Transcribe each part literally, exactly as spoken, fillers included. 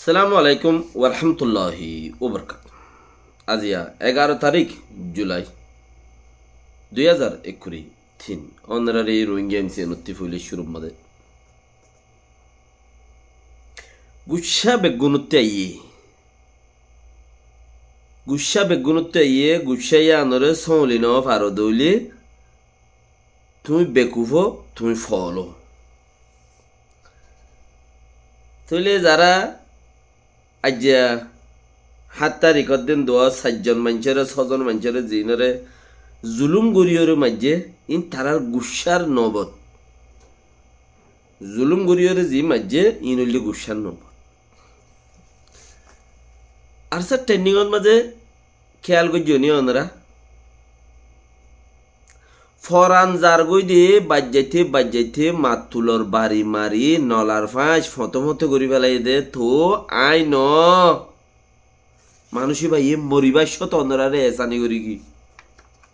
Assalamu alaikum warahmatulláhi wabarakátuhu. Aziya egaró tarík Julai dui házar ekkuri tin. Ónoráre Rohingya em si en ottí foila cúrur mazé guccá beggúnottú aiyé. Guccá beggúnottú aiyé, guccá yíanoré sóuli nofaró dóile, tuñí bekuf ó, tuñí fool ó. Tóile zará aijja háñt tarík or din duwá sair zon maincóre, só zon maincóre ziínoré zulúm goríyoré maijjé, iín tarár guccár nobot. Zulúm goríyoré ziín maijjé, iín óilde guccár nobot. Arsá trending or mazé kéyal goijjó né ónorá? Foran zargói de baijjaite baijjaite mattulor bari mari nolar fañs foñte foñte gorí felaiyé dé, toóu aññí noó. Manúic íbayé moribár cót ónoráre ehsáni gorí giyói.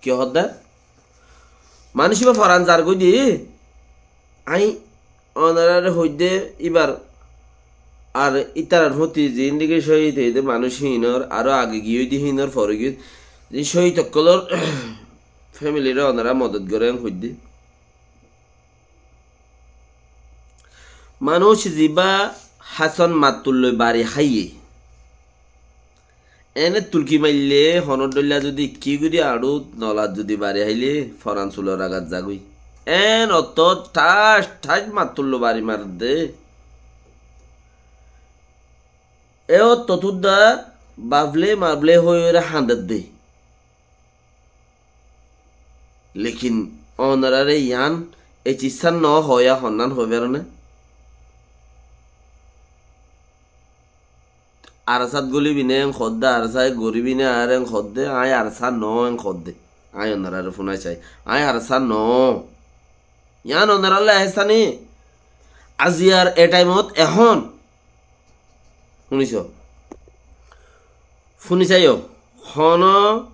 Ki hoódde? Manúic íba foran zargói de, aññí ónoráre hoiddé íbar ar ítarar fúti ziín deki cóhid óiye dé manúic híinor, aró age giyói dé híinor, fore giyói dé, ziín cóhid ókkolór fémiliré ónorá modot goré en hoiddé. Manúic zibá Háson mattul loi bari háiye, ene tulki maille honór dhoilla zudi ikki gori añçut nolat zudi bari háile foran sulor agat zagói. En ottót thác thác mattul loi bari maredde. E ottót údda bafle mafle hoiyóre hañdedde. Lekin ónoráre yián e cissán noó hoóya honnán hoóibar né? Arsát gólibine en hoódde, arsá goríbine añáre en hoódde, aññí arsá noó en hoódde. Aññí ónoráre fúnai sai, aññí arsá noó. Yián ónorálla ehsáni. Aziyar e thaimot ehón. Fúnisó? Fúni saiyó. Honó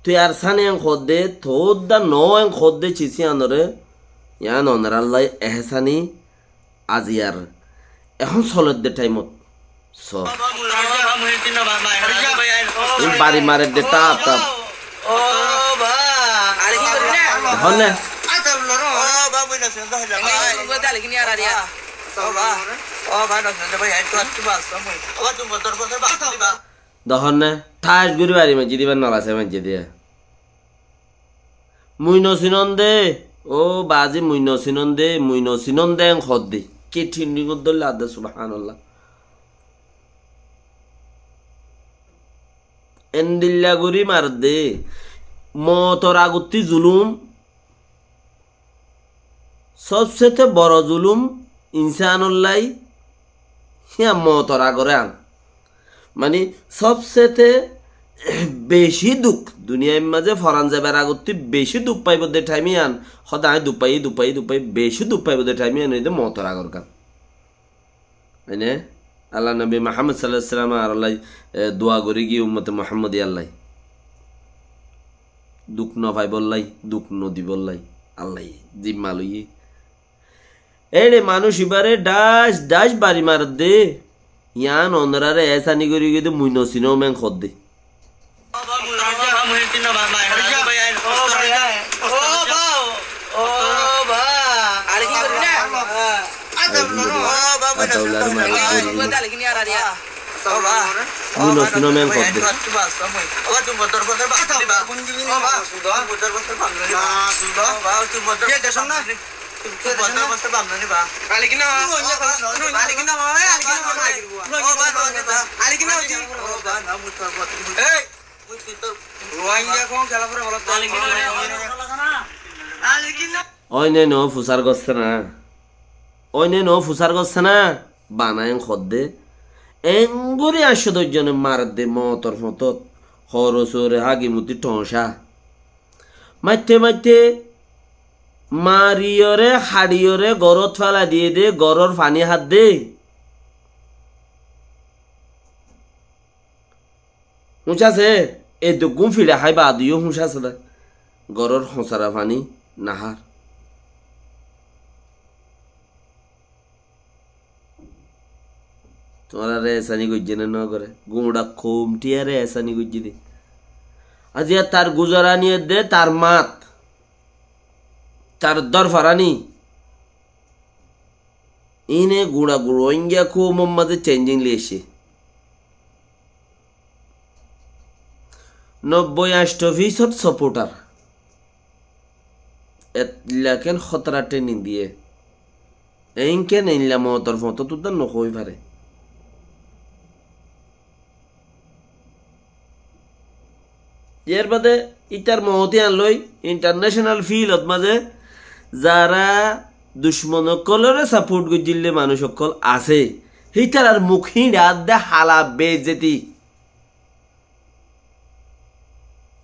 tui arsá ni en hoódde, toóu údda noó en hoódde cis yíanoré, yián ónorálla ehsáni. Aziyar ehón soledde thaimot só. Iín bari maredde táp táp. Dehón né? Dehón né? Thác gorí bari maijjé dé, íbar nolasé maijjé dé. Mui no sinón de, ó bazi, mui no sinón de, mui no sinón de en hoódde. Ki thrending ot dóilla adde, subhánallah. Endilla gorí maredde. Mootor agottí zulúm, sóbsete boro zulúm insánollái, híyan mootor agoré an. Mani, sóbsete becí duk, duniyair mazé foran zaibar agottí becí duk faibó de thaim yián, hoódde aññí duk faiyí, duk faiyí, duk faiyí, becí duk faibó de thaim yián óilde mootor agorgán. Mani, Allar nobi Muhámmod sallallahu alaihi wasallam añárállai, e, dua gorí giyé ummote Muhámmodiyallái. Duk no faibóllai, duk no dibóllai, Allai zimma loiyé. Éçe manúic ibáre dhác dhác bari maredde, yián onoráre ehsáni gorí giyé dé mui no sinóm en hoódde. Mui no sinóm en hoódde. Óine no fusár gossé na? Óine no fusár gossé na? Bana en hoódde. Engorí añcco doc zone maredde mootor foñtot. Horo sore hagi muti thoñcá. Maitte maitte mariyóre, haçiyóre, gorót félai diyé dé, gorór faní hádde. Húñc asé, e duggún fiça hái baade yó húñc asé dé. Gorór hoñsara faní nahár. Tuáñrare esani goijjé né no goré? Guñça koumtiyare esani goijjé dé. Aijja tar guzarani edde, tar mat, tar dórfarani. Ine guñça Rohingya koumor mazé changing loi aiccé. Nobboi ancto fisod supporter. Eilla ken hótara training diyé. Einken eilla motor foñtot uddá no hoi fare. Yar bade ítar moot yián loi international field ot mazé zara ducmon ókkolore support goijjíl dé manúic ókkol asé, hítarar muk híñça dé hala beizzoti.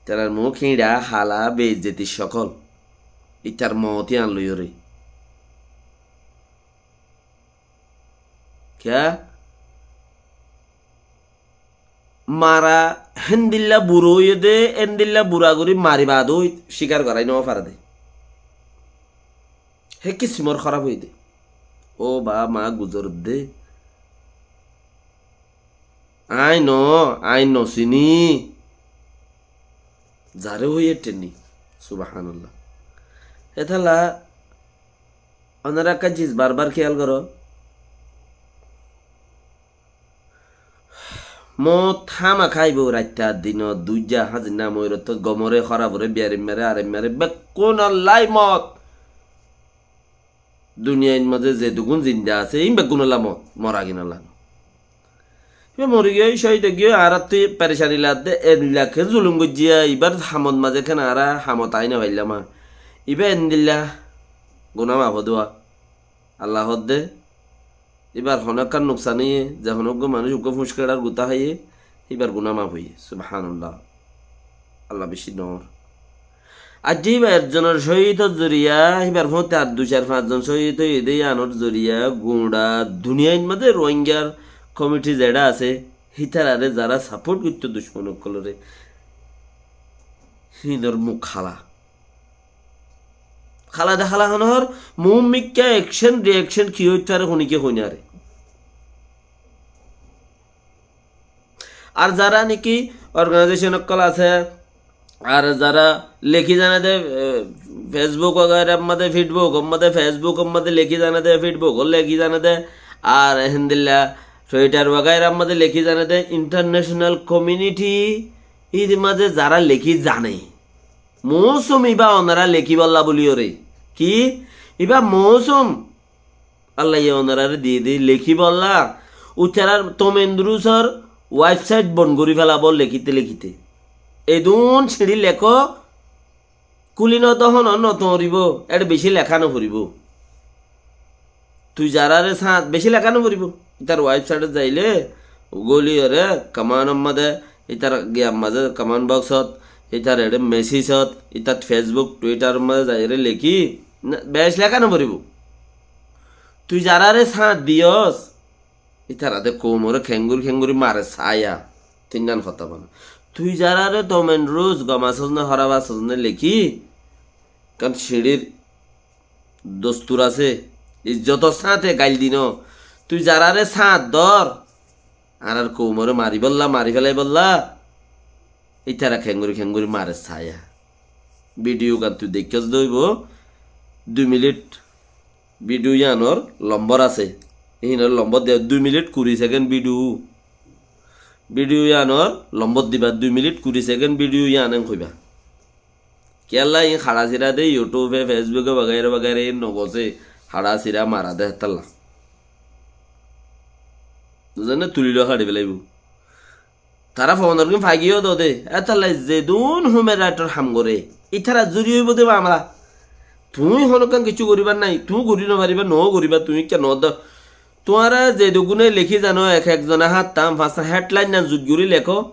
Ítarar muk híñça hala beizzotir sokol. Ítar moot yián loiyóre. Kiyá? Mara héndilla bura óiye dé, héndilla bura gorí mari baade ó cíkar gorái no fare dé. Hé kisímor hóraf óiye dé. Ó baá maá guzor dé. Aññí no, aññí no siní. Zaré hoiyé thénni. Subhánallah. Hétolla onora ekkán ciz barbar kéyal goró. Moot hámaká aibó, raitta dinot, duijja, házinna, moirottot, gomoré, hórafore, biyarimmare, areimmare, bekkúnollái moot. Duniyait mazé zedugún zinda asé, ín beggúnolla moot, moragínolla no. Íba mori giyói, cóhid ói giyói, añáráttu perecani ladde, endilla ken zulum goijjé, íbar hamot mazé ken añára hamot aái no faillám. Íba endilla guná maf dé. Allah hoódde, íbar honó ekkán nuksan óiye, ze honó uggúa manúic uggúa fúñckeçar gutá háiye, íbar guná maf óiye. Subhánallah. Allah bicí noór. Aijja íba ekzonor cóhidor zoriya, íbar fúañti ar dui, sair, fañs zon cóhid óiye dé, yíanor zoriya guñça duniyait mazé Rohingyar komiti zeçá asé, hítararé zará saport goittó ducmon ókkoloré, híinor muk hála. Hála de hála hon hoór, muúmikká ekcen, riekcen ki óit fare, honiké hoi no fare. Ar zará niki organaizecon ókkol asé, ar zará lekí zane de, e, Facebook wagairar mazé, Facebook or mazé, Facebook or mazé lekí zane de, Facebook ot lekí zane de, ar héndilla Twitter wagairar mazé lekí zane de, international community ír mazé zará lekí zane. Moósum íba onorá lekíbolla bóliyoré. Ki? Íba moósum. Allaye onoráre diyé dé lekíbolla. Uitarár Tom Andrews or website bon gorí felabó lekíte lekíte. Edún siñçí lekó, kúli no dóhon no toóñribó, eçé bicí leká no foribó. Tui zaráre sáñt, bicí leká no foribó. Ítar website ot zailé, góliyoré, comment or mazé, ítar giyar mazé, comment box ot, ítar eçé message ot, ítar Facebook, Twitter or mazé zaiyóre lekí, na, bec leká no foribó. Tui zaráre sáñt diyós, ítara de koumoré kengori kengori mare saiya. Tinnán hotá bana. Tui zaráre Tom Andrews, gom asós né, hóraf asós né lekí, kán siñçír dostur asé, izzotor sáñte gail di no. Tui zaráre sáñt dór, añárár koumoré maribólla, mari félaibolla, ítara kengori kengori mare saiya. Video gán tui deikkós de óibo, dui minit video yíanor lombor asé. Híinor lombor de dui minit kuri sekend video. Video yíanor lombor diba, dui minit kuri sekend video yían en hoiba. Kiyólla iín haçasira de YouTube e, Facebook e, bagaira bagaira iín nogosé, haçasira mara de hétolla. Buzón né? Tuli loi haçi félaibo. Tará foonor gín fai giyé dóde, étolla zedún human right or ham goré, ítara zoriya óibo de mamela. Tuñí honókkan kiccú goríbar nái, tuñí gorí nofaribá, noó goríba, tuñí kiyá noó dó. Tuáñra zedúgune lekí zano, ek ekzone háñttam, fañsttam headline nan zut gorí lekó,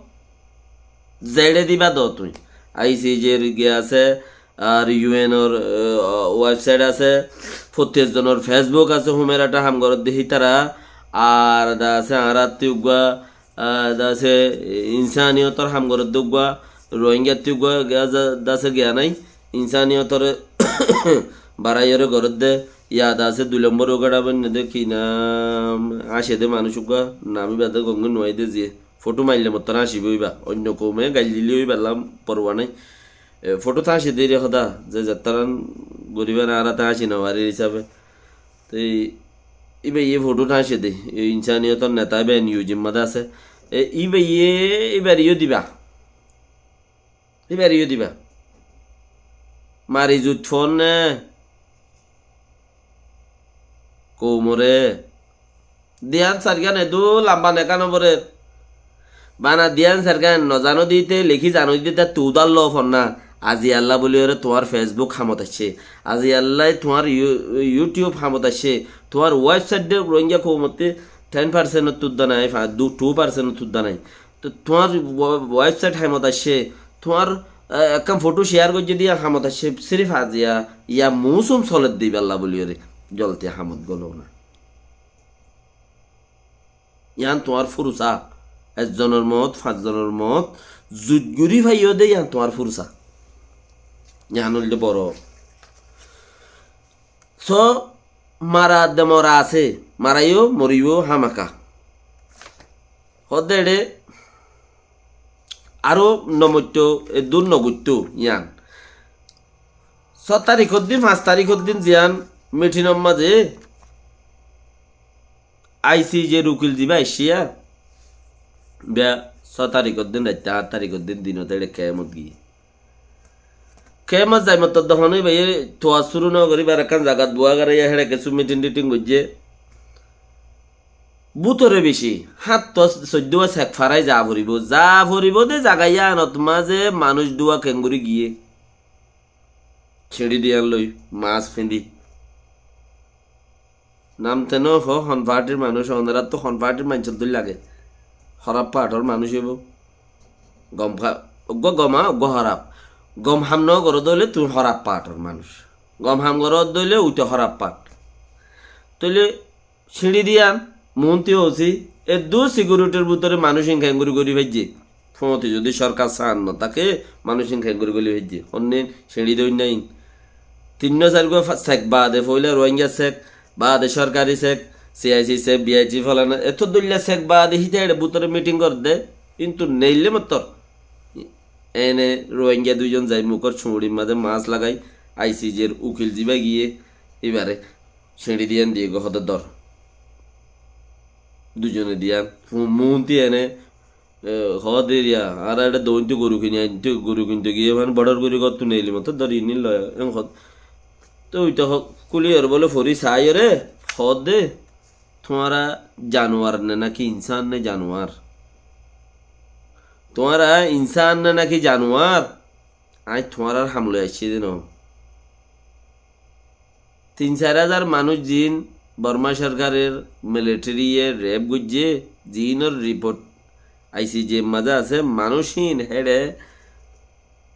zeçé diba dó tuñí. I C J r giya asé, ar U N or, e, website asé, fottí ekzonor Facebook asé, human right or ham gorédde hítara, ar da asé añárattú uggúa, a, da asé insaniyotor ham gorédde uggúa, Rohingyattu uggúa, giya da, da asé giya nái, insaniyotore baraiyóre gorédde, Yad asé dui lombor uggwá dhába nede ki nam, háñcede manúic uggwá, nam íba de gom gori nuaide ziye. Fothú maille mottor háñcibo íba. Oinno koume gail dile íba lam porwa nai. E, fothú táñcede re hoda, ze zettarán goribar añára táñci nofarir hísabe. Te íba iye fothú táñcede, e insaniyotor neta íba en yu jimma de asé. E, íba iye, íbar iyó diba. Íbar iyó diba. Mari zut fon ne. Koumore. Diyan sargan edu lamba neka no borer. Bana diyan sargan no zano dite, leki zano dite, tu udar lo fonna. Azi Allah buli ore tuar Facebook hamot asé. Azi Allah tuar You-, YouTube hamot asé. Tuar website de Rohingya koumotte ten percent ot tudda nai, fa-, du-, two percent ot tudda nai. To tuáñr we-, website hamot asé, tuáñr, eh, ekkán fothú share goijjé de hamot asé, sirif aziya, ya mousum soler de íballa buli ore, jolti hamot golo na. Yián tuáñr furusa, ekzonor moot, fañszonor moot, zut gori faiyo de yián tuáñr furusa. Yián óilde boro. So, mara de mora asé, maraiyo, moribo hámaka. Hódde eçe aró no moitto, eddúr no goitto, yián. Só tarikor din, fañs tarikor din ziyán mitinor mazé I C J r ukil ziba aiccé, biya só tarikor din raitte, añt tarikor din dinot eçe kemot giyé. Kemot zai mottor de honó íbaye tuwa suru no gori bar ekkán zagat buwa garaiya héçe kessú mitin titin goijjé. Bútore beci, háñtto soiddúa sek farai za foribo, za foribo de zaga yiánot mazé manúic dúa kengori giyé. Siñçi diyan loi, mas findi. Nam te no ho, hon partir manúic, onorattú hon partir maincór dóilla lage. Hóraf partor manúic óibo. Gom ha-, uggúa gom ha, uggúa hóraf. Gom ham no goró dóile tuñí hóraf partor manúic. Gom ham goró dóile uite hóraf part. Tóile siñçi diyan, muúnti ósi, eddúr sikuritir bútore manúic ín kengori gori faijje. Fúañti zodi sorkar saan no táke, manúic ín kengori goli faijje. Honnín siñçi de óinna ín. Tinnúa sairgúa fa-, sek baade, foila Rohingya sek, baade sorkari sek, C I C sek, B I C folana, etó dóilla sek baade híte eçe bútore mitin goredde, kintu neille mottor. Ene Rohingya duizon zai mukór cuñçir mazé mas lagai, I C J r ukil ziba giyé, íbare siñçi diyan diyé goi hóde dór. Duizone diyan, fu-, muúnti ene, E, hoó de eriya, añára eçe doóintu goru kini aintu, goru kintu giyé, mane, bodhor gori gottú neili mottor dóri inín loi, en hoó. Te uite hoó, kuliyóre bóle fori saiyóre, hoó de, tuáñra januar ne náki insán ne januar? Tuáñra insán ne náki januar? Añí tuáñrar ham loi aiccí de no. Tin sair házar manúic ziín Bormá sorkarer militariye rep goijjé, ziínor riport I C J mazé asé, manúic híin héçe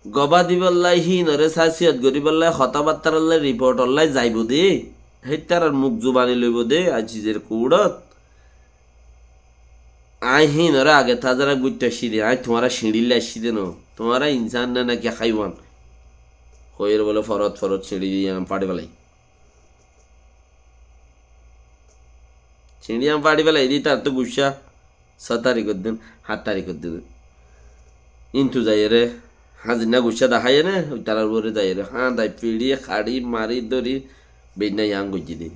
gobá dibállai, híinoré sásiyot goríbállai, hotábattárállai, riportollai zaibou de, héittarar muk zubani loibou de, I C J r kuçot. Aññí híinoré age tazara goittó aiccí de, aññí tuáñra siñçílla aiccí de no. Tuáñra insán né náki háiwan? Hoiyóre bóle forot forot siñçí yián façi félai. Siñçí yián façi félai de, ítarattú guccá só tarikor din, hát tarikor din. Íntu zaiyóre, hañzinna guccá daháiye né, oi tarar uore zaiyóre, hañdai, fiçi, haçi, mari, dóri, beinna yián goijjé de.